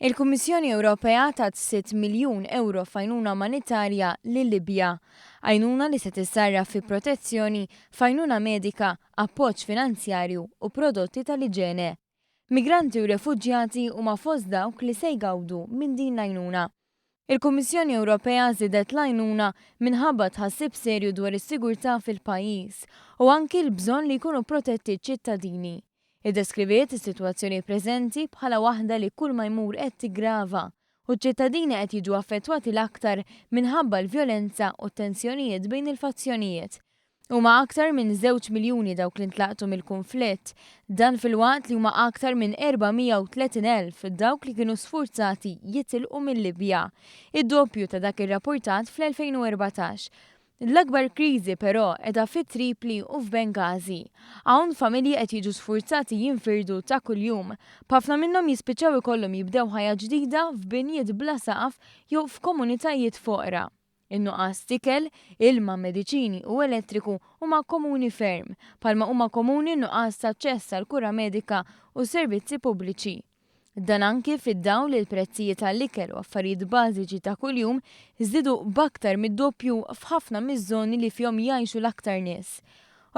Il-Kummissjoni Ewropea tat 6 miljun ewro f'għajnuna umanitarja lil-Libja. Għajnuna li se tissarraf fi protezzjoni, f'għajnuna medika, appoġġ finanzjarju u prodotti tal-iġene. Migranti u refuġjati huma fost dawk li se jgawdu minn din l-għajnuna. Il-Kummissjoni Ewropea żiedet l-għajnuna minħabba tħassib serju dwar is-sigurtà fil-pajjiż u anki l-bżonn li jkunu protetti ċ-ċittadini. Iddeskriviet is-sitwazzjoni preżenti bħala waħda li kull ma jmur qed tiggrava u ċ-ċittadini qed jiġu affettwati l-aktar minħabba l-vjolenza u t-tensjonijiet bejn il-fazzjonijiet. Huma aktar minn żewġ miljuni dawk li ntlaqtu mill-kunflitt, dan filwaqt li huma aktar minn 430,000 dawk li kienu sfurzati jitilqu mil-Libja, id-doppju ta' dak irrappurtat fl-2014. L-akbar kriżi però qiegħda fi Tripli u f'Benghazi. Hawn familji qed jiġu sfurzati jinfirdu ta' kuljum, b'ħafna minnhom jispiċċaw ikollhom jibdew ħajja ġdida f'binjiet bla saqaf jew f'komunitajiet foqra. In-nuqqas t'ikel, ilma, mediċini u elettriku huma komuni ferm, bħalma huma komuni n-nuqqas t'aċċess għall-kura medika u servizzi pubbliċi. Dan anki fid-dawl li l-prezzijiet għall-ikel u affarijiet bażiċi ta' kuljum żdiedu b'aktar mid-doppju f'ħafna miż-żoni li fihom jgħixu l-aktar nies.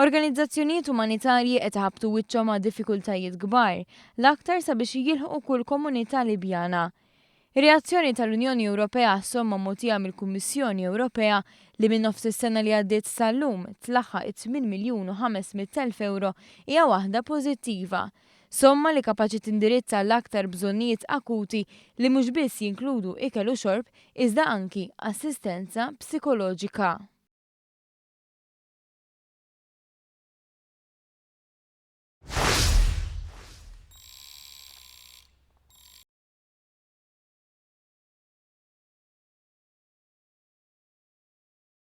Organizzazzjonijiet umanitarji qed iħabbtu wiċċhom ma' diffikultajiet kbar, l-aktar sabiex jilħqu kull komunità Libjana. Ir-reazzjoni tal-Unjoni Ewropea għas-somma mogħtija mill-Kummissjoni Ewropea li minn nofs is-sena li għaddiet sal-lum tlaħħaq it-tmien miljun u 500,000 ewro hija waħda pożittiva. Somma li kapaċi tindirizza l-aktar bżonnijiet akuti li mhux biss jinkludu ikel u xorb iżda anki assistenza psikoloġika.